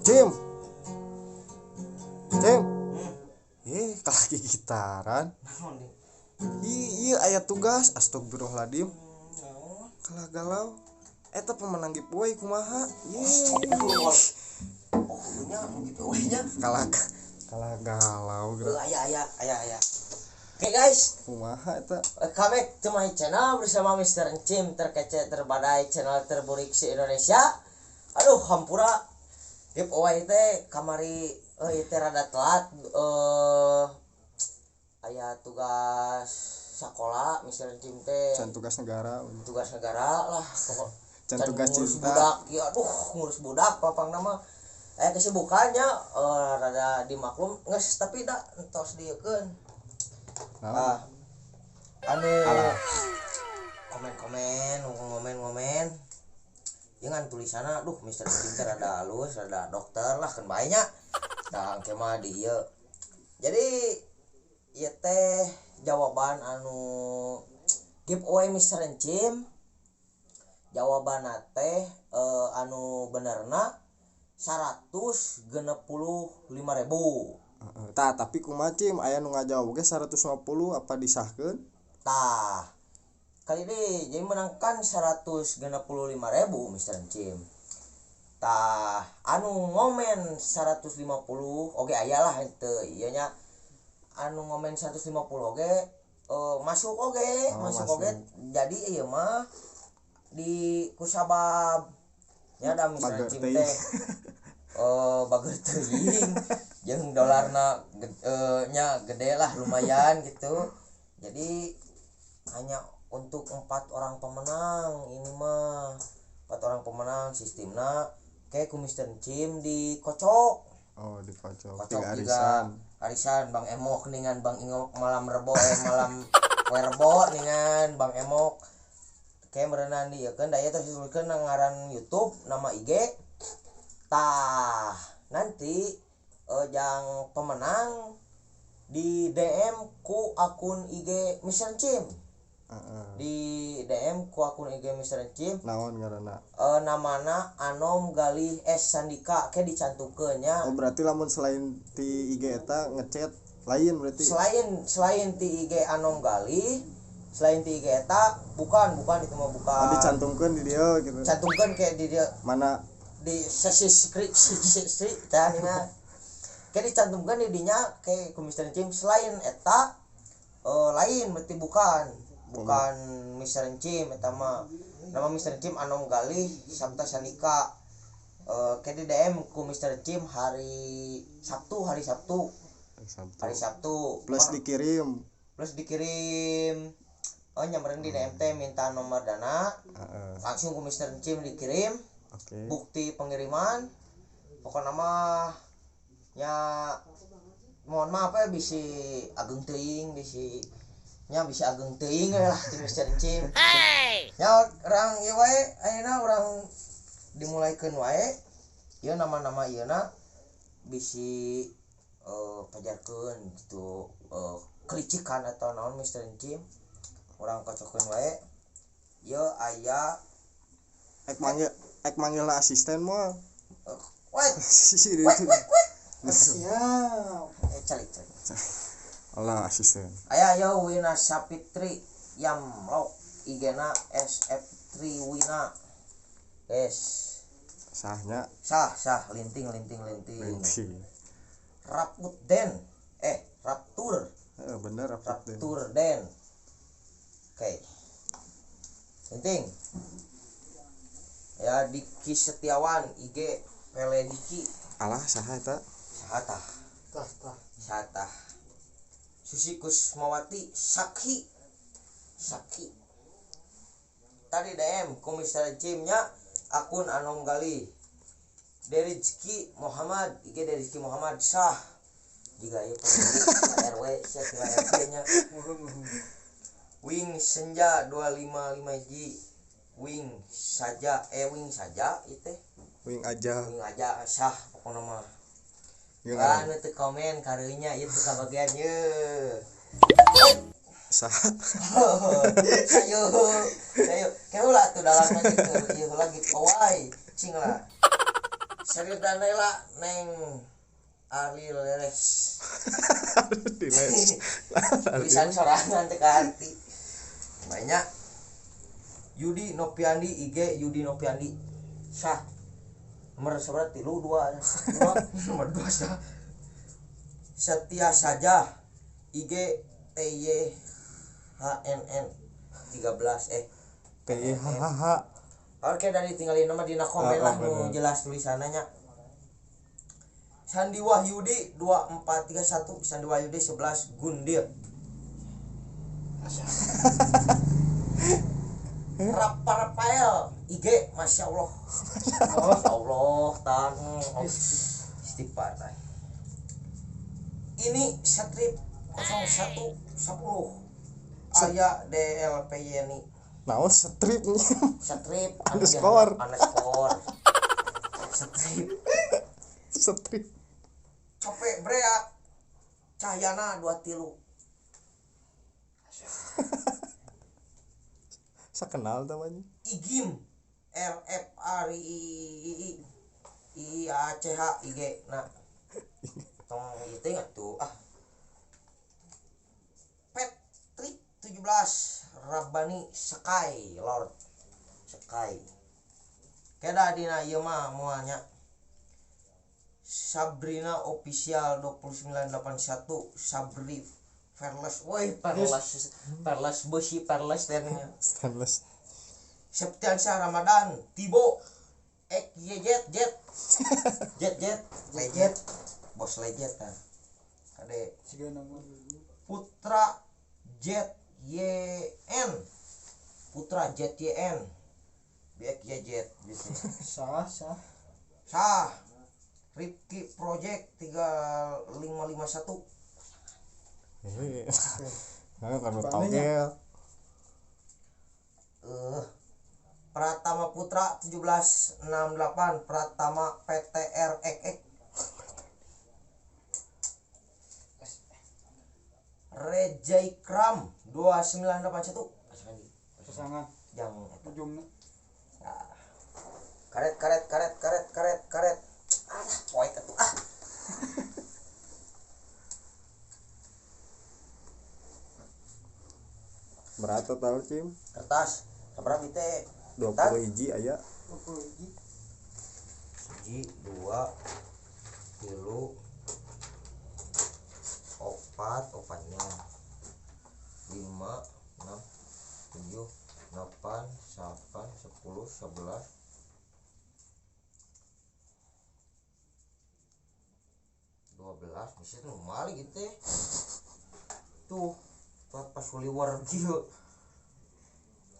Cim. Cim. Kalaki gitaran. Iya aya tugas, astagfirullahaladzim. Kalah galau. Eta pemenang giveaway kumaha? Oh, nya giveaway-nya. Kalah kalah galau geura. Aya aya aya. Oke guys, kumaha eta? Welcome back to my channel bersama Mr. Encim terkece terbadai channel terburik se Indonesia. Aduh, hampura giveaway teh kamari ieu teh rada telat, aya tugas sekolah Mr. Encim teh. Can tugas negara. Tugas negara lah pokok. Can tugas ngurus cinta. Budak, ya aduh ngurus budak papang nama. Aya kesibukannya rada dimaklum geus tapi da entos dieukeun. Nah, anu komen-komen, ngomen-ngomen. Jangan tulisanna duh Mr. Encim teh rada halus, rada dokter lah kan bae nya. Tah engke mah di ieu. Jadi ieu teh jawaban anu giveaway Mr. Encim. Jawabanna teh anu benerna 165.000. Tah tapi kumaha Cim aya nu ngajawab ge 150 apa disahkeun? Tah. Kali ini jadi menangkan 165.000 Mr. Encim. Tah anu ngomen 150 oke aya lah henteu ieu nya. Anu ngomen 150 oge masuk oge, oh, masuk oge. Jadi ieu mah di kusabab nya da Mr. Encim teh bager teuing jeung dolarna nya gede lah lumayan gitu. Jadi hanya untuk 4 orang pemenang ini mah. 4 orang pemenang sistemna kayak ku Mr. Encim dikocok. Oh, dikocok. Kocok juga arisan Bang Emok ningan Bang Ingok malam rebo malam poe rebo ningan Bang Emok. Kayak merenang di kan daya terus dituliskeun ngaran YouTube nama IG. Tah, nanti yang pemenang di DM ku akun IG Mr. Encim. Di DM ku akun IG Mr. Encim. Naon ngaranna? Namana Anom Galih S Sandika ke dicantumkeun nya. Oh, berarti lamun selain ti IG eta ngechat lain berarti. Selain ti IG Anom Galih, selain ti IG eta bukan itu mah bukan. Oh, dicantumkeun di dia gitu. Cantumkeun kayak di dia. Mana? Di sesi skrip sesi tah nya. Kayak dicantumkeun di dinya kayak ku Mr. Encim selain eta lain berarti bukan Mr. Encim eta mah. Nama Mr. Encim Anom Galih Sabta Sandika. Kayak di DM ku Mr. Encim hari Sabtu. Plus dikirim. Oh nyamperin di DM teh minta nomor dana. Langsung ku Mr. Encim dikirim. Okay. Bukti pengiriman. Pokokna mah nya mohon maaf ya bisi ageng teuing bisi nya bisa ageng teuing lah ti Mr. Encim. Nya urang ieu wae ayeuna urang dimulaikeun wae. Ieu nama-nama ieuna bisi pajarkeun gitu kelicikan atau naon Mr. Encim. Urang kocokeun wae. Ieu aya ek manggil asisten moal. Wait. Wait. Siap. Calik. Allah asisten. Aya aya Wina Sapitri Yamlok IG-na SF3 Wina. Yes. Sahnya. Sah linting. Raput Den. Raptur. Bener Raptur Den. Oke. Linting. Ya Diki Setiawan IG Pele Diki. Alah saha eta? Saha tah. Saha tah. Susi Kusmawati Saki. Tadi DM ku Mr. Encim nya akun Anom Galih. Derizki Muhammad IG Derizki Muhammad sah. Jika ieu pemilik RW sia RT nya. Wing Senja 255 G. Wing saja ieu teh. Wing aja sah pokona mah. Wah, nu teu komen kareunya ieu teu kabagian ye. Sah. Sayo. Sayo. Keula tuh dalam gitu. Ieu lagi giveaway. Cing lah. Serius Danela neng Arli Leres. Diles. Tulisan sorangan teh ka arti. Banyak. Yudi Nopiandi IG Yudi Nopiandi. Sah. Nomor seberapa? Tilu dua. Dua. Nomor dua sah. Setia saja IG TYHNN 13 T Y H H H. Oke, dari tinggalin nama dina komen lah nu jelas tulisannya. Sandi Wahyudi 2431 Sandi Wahyudi 11 Gundil. Rafael IG Masya Allah. Masya Allah tan istighfar tan. Ini strip 01 10 aya DLP Yeni. Naon strip strip underscore underscore strip strip Cope Brea Cahyana 23. Saya kenal namanya. Igim R F R I I I I A C H I G. Nah, tong ieu teh tuh ah. Patrick 17 Rabbani Sky Lord Sky. Keda dina ieu mah moalnya. Sabrina Official 2981 Sabri Fearless, woi Fearless, Fearless besi Fearless teh nya. Stainless. Septiansyah Ramadan, Tibo, Ek Y Jet Jet, Jet Jet, Lejet, bos Lejet kan. Kade Putra Jet YN, Putra Jet YN, Biek Y Jet gitu. Sah sah. Sah. Ripki Project 3551. Nah, kan togel. Pratama Putra 1768 Pratama PTRXX. Reja Ikram 2981. Pasangan. Yang ujungnya. Nah. Karet karet karet karet karet karet. Ah, poek atuh ah. Berat total cim? Kertas sabaraha teh? 20 hiji aya. 20 hiji. 1 2 3 4 opatnya 5 6 7 8 9 10 11 12 bisa normal gitu teh. Tuh pas liwar kieu.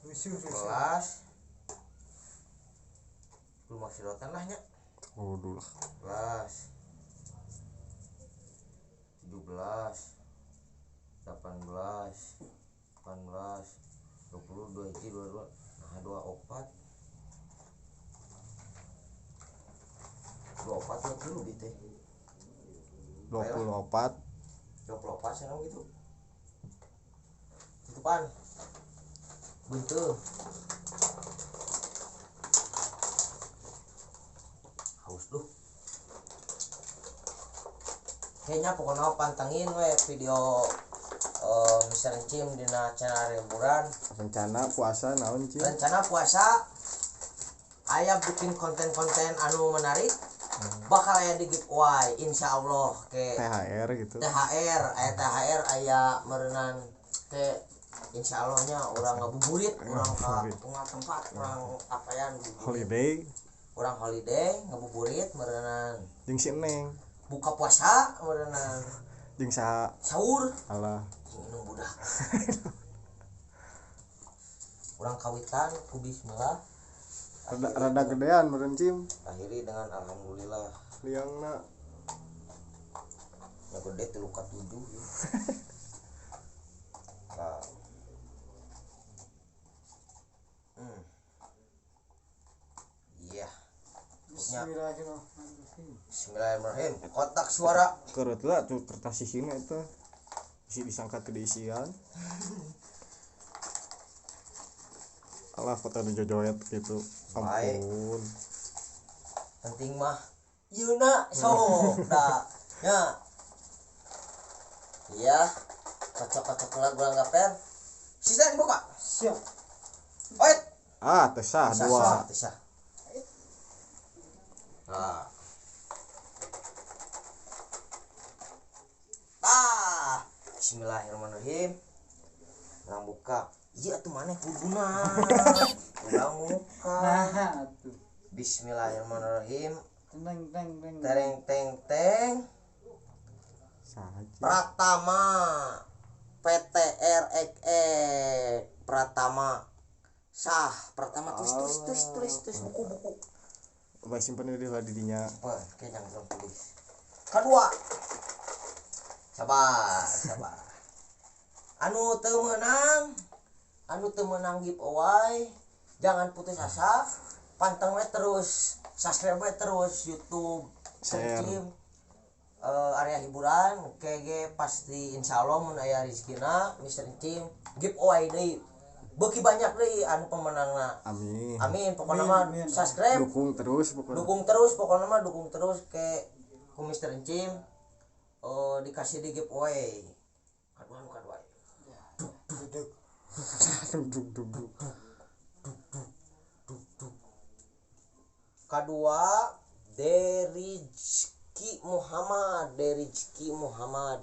11 belum maksidotan lah nya. Waduh. 11 17 18 18 20 21 22 nah 24 24 dulu gitu. 24 24 sana gitu. Tutupan. Buntu. Haus duh. Kayaknya pokoknya pantengin we video Mr. Cim dina channel hiburan. Rencana puasa naon Cim? Rencana puasa aya bikin konten-konten anu menarik. Bakal aya di giveaway insyaallah ke THR gitu. THR, aya THR aya meureunan ke insyaallah nya urang ngabuburit, urang ka tempat, urang apayan holiday. Urang holiday ngabuburit meureunan. Jeung si Neng. Buka puasa meureunan. Jeung saha? Sahur. Alah. Jeung inung budak. Urang kawitan ku bismillah. Rada gedean meureun Cim. Akhiri dengan alhamdulillah. Liangna. Ya gede 3 ka 7 ya. Nah. Iya. Bismillahirrahmanirrahim. Bismillahirrahmanirrahim. Kotak suara. Kereut lah tuh kertas sisina eta. Isi disangka teu diisian. Alah foto nu jojoet gitu. Ampun. Penting mah yeuna sok da. Nya. Iya. Kocok-kocok lah gulang gaper. Sisa buka. Siap. Oit. Ah, teu sah dua. Teu sah. Nah. Ah, bismillahirrahmanirrahim. Urang buka. Iya atuh maneh kuduna. Urang buka. Nah, atuh. Bismillahirrahmanirrahim. Teng teng teng. Tereng teng teng. Saja. Pratama PTRXE Pratama sah Pratama tulis tulis tulis tulis tulis buku-buku. Baik simpen di lah didinya. Wah, kayak jangan belum tulis. Kedua. Sabar, sabar. Anu teu meunang giveaway, jangan putus asa, panteng we terus, subscribe we terus YouTube, share. Area hiburan KG pasti insyaallah mun aya rezekina Mr. Encim giveaway deui. Beuki banyak deui anu pemenangna. Amin. Amin pokona mah subscribe, dukung terus pokona. Dukung terus pokona mah dukung terus ke ku Mr. Encim dikasih di giveaway. Kadua nu kadua. Duk duk duk duk duk duk duk duk duk duk. Kadua Derizki Muhammad, Derizki Muhammad.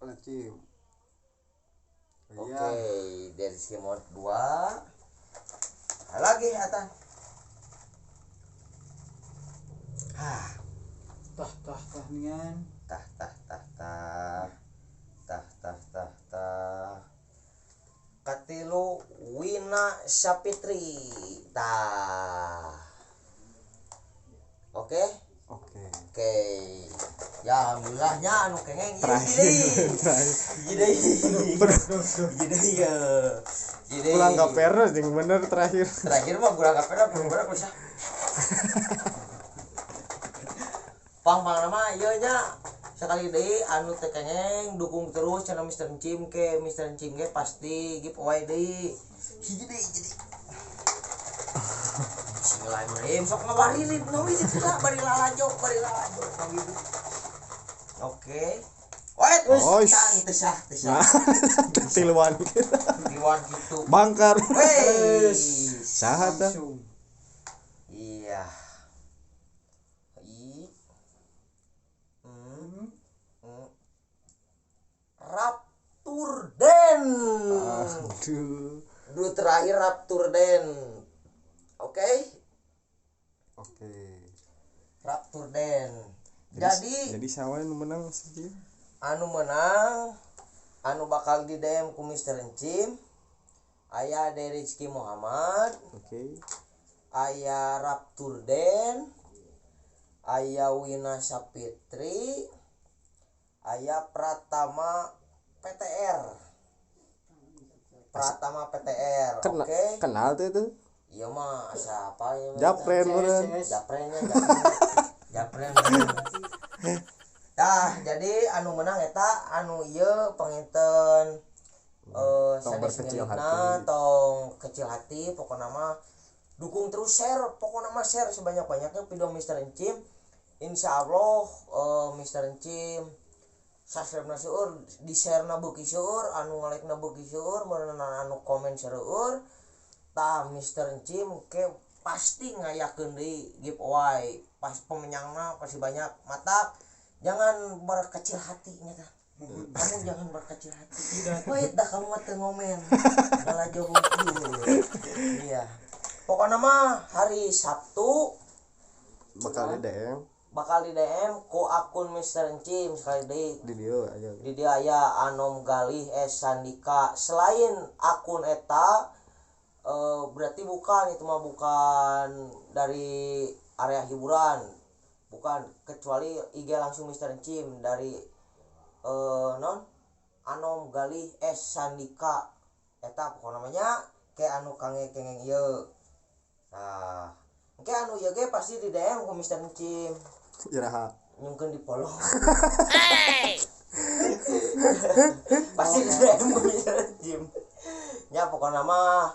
Oke, okay, Derizki Muhammad 2. Lagi atan. Hah. Tah tah tah nian. Tah tah tah tah. Tah tah tah tah. Katilu Wina Sapitri. Tah. Oke. Oke. Oke. Ya alhamdulillahnya anu kengeng ieu deui. Hiji deui. Kurang gaper jeung bener terakhir. Terakhir mah kurang gaper bener bisa. Pang-pang nama ieu nya sekali deui anu teu kengeng dukung terus channel Mr. Encim ke Mr. Encim ge pasti giveaway deui. Hiji deui jadi. Bismillahirrahmanirrahim sok ngawaririt ngawirit lah bari lalajo ngawirit. Oke. Wait, teu sah teu sah. Tiluan. Tiluan gitu. Bangkar. Wes. Saha tah? Iya. I. Raptur Den. Aduh. Dua terakhir Raptur Den. Oke. Oke. Raptur Den. Jadi siapa anu menang sih? Anu menang anu bakal di DM ku Mr. Encim. Aya Derizki Muhammad. Oke. Aya Raptur Den. Aya Wina Sapitri. Aya Pratama PTR. Pratama PTR. Oke. Kenal tuh itu? Iya mah siapa ya? Japren Japrennya Japren. Nah, jadi anu menang eta anu ieu panginten tong berkecil hati. Tong kecil hati pokona mah dukung terus share, pokona mah share sebanyak-banyaknya video Mr. Encim. Insyaallah Mr. Encim subscribe na seueur, di share na beuki seueur, anu nge-like na beuki seueur, meunang anu komen seueur. Tah Mr. Encim ke pasti ngayakeun deui giveaway. Pas pemenangna pasti banyak. Mata jangan berkecil hati nya tah. Kamu jangan berkecil hati. Wait dah kamu mah teu ngomen. Lalajo hungkul. Iya. Pokokna mah hari Sabtu bakal di DM. Bakal di DM ku akun Mr. Encim sekali deui. Di dieu aya. Di dieu aya Anom Galih S Sandika. Selain akun eta berarti bukan itu mah bukan dari area hiburan, bukan, kecuali IG langsung Mr. Encim dari non Anom Galih S Sandika eta pokokna namanya ke anu kange kengeng ieu. Nah, ke anu ieu ge pasti di DM ku Mr. Encim. Iraha nyungkeun di follow. Pasti di DM ku Mister Encim nya. Pokoknya mah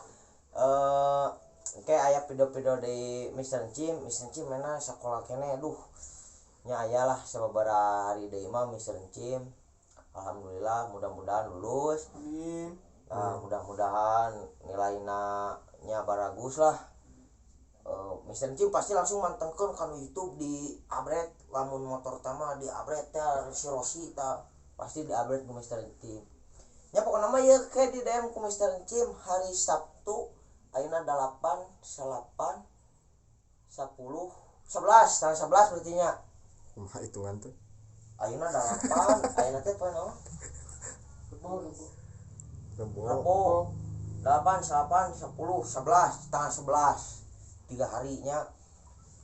kayak aya video-video di Mister Encim. Mister Encim mana sekolah keneh, duh nya, aya lah sababaraha hari deui mah Mister Encim. Alhamdulillah, mudah-mudahan lulus. Amin. Nah, mudah-mudahan nilainya nya baragus lah. Mister Encim pasti langsung mantengkeun kan YouTube di upgrade. Lamun motor tama di upgrade ya, si Rossi ta pasti di upgrade ku Mister Encim ya. Pokoknya mah ya kayak di DM ku Mister Encim hari Sabtu ayeuna 8 8 10 11, tanggal 11 berarti nya. Kumaha hitungan tuh? Ayeuna 8, ayeuna teh poe naon? Rebo, rebo. Rebo. Rebo 8 8 10 11, tanggal 11, 3 harinya,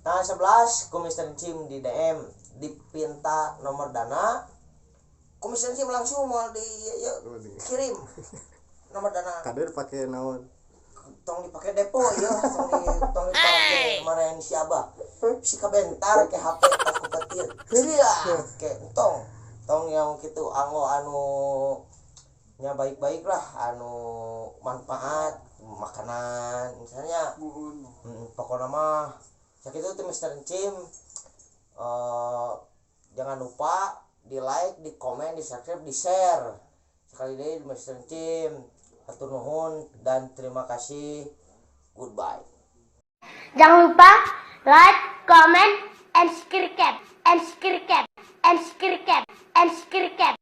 tanggal 11 ku Mister Encim di DM dipinta nomor dana. Ku Mister Encim langsung mau di ya, kirim nomor dana. Kader pakai naon? Tong dipakai depo ya, tong dipakai kemarin si abah si kabentar ke HP tak petir iya ke. Tong tong yang gitu, anggo anu nya baik-baik lah, anu manfaat, makanan misalnya. Muhun, muhun. Pokoknya mah sakitu tuh Mister Encim. Jangan lupa di like, di komen, di subscribe, di share. Sekali lagi Mister Encim hatur nuhun dan terima kasih. Goodbye. Jangan lupa like, comment, and subscribe, and subscribe, and subscribe, and subscribe.